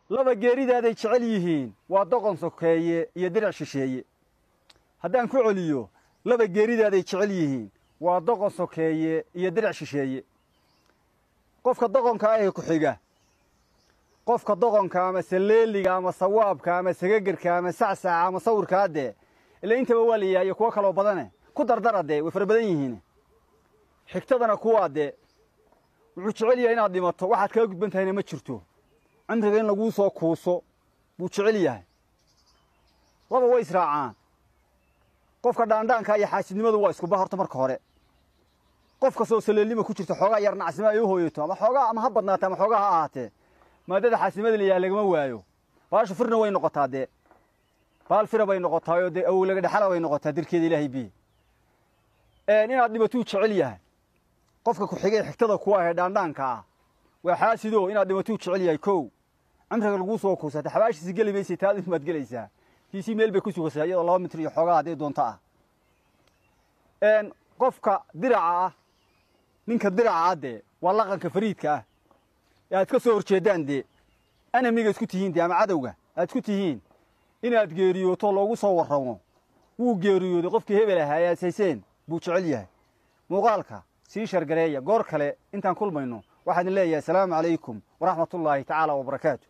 Laba geeridaaday jecel yihiin, waa doqon sokeeye iyo dirac shisheeye. Haddaan ku celiyo, laba geeridaaday jecel yihiin, waa doqon sokeeye iyo dirac shisheeye. Qofka doqonka ah ee ku xiga, qofka doqonka ama saleeliga ama sawaabka ama sagagerka ama sacsaca ama sawirkaa dee, ila intaba waa la yahay iyo kuwo kaloo badane ku dardara dee, way fara badan yihiin. Xigtadana kuwaa dee wuxuu jecel yahay inaad dhimato, waxaad kaga gudban tahayna ma jirto. Cimriga in laguu soo kuuso buu jecel yahay. Laba way israacaan. Qofka dhaandhaanka iyo xaasidnimadu waa iskuba. Horta marka hore, qof kastoo saleelnima ku jirto, xoogaa yar nacasnimo ay u hooyato, ama xoogaa ama ha badnaatee ama xoogaa ha ahaatee, maadada xaasidnimada la yahay lagama waayo. Baashu firna way noqotaa dee, baal fira bay noqotaayoo dee awow laga dhexala bay noqotaa dirkeeda ilaahay bi. Inaad dhimatuu jecel yahay qofka ku xigay, xigtada kuwa ah ee dhaandhaanka ah, waa xaasido. Inaad dhimatuu jecel yahay. Kow, cimriga laguu soo kuusata, xabaashiisi geli maysa, taad baad gelaysaa. Tiisii meel bay ku sugaysaa iyadoo 2 mitir iyo xoogaa hadday doonto ah. Qofka diraca ah, ninka diraca ah dee waa laqanka fariidka ah ee aad ka soo horjeedaan dee, anamiga isku tihiin dee ama cadowga aad isku tihiin. Inaad geeriyooto loogu soo warramo wuu geeriyooday qofkii hebel ahaa ee aad sayseen buu jecel yahay. Muuqaalka sii shargareeya. Goor kale intaan kulmayno waxaan idin leeyahay asalaamu calaykum waraxmatullaahi tacaala wabarakaatu.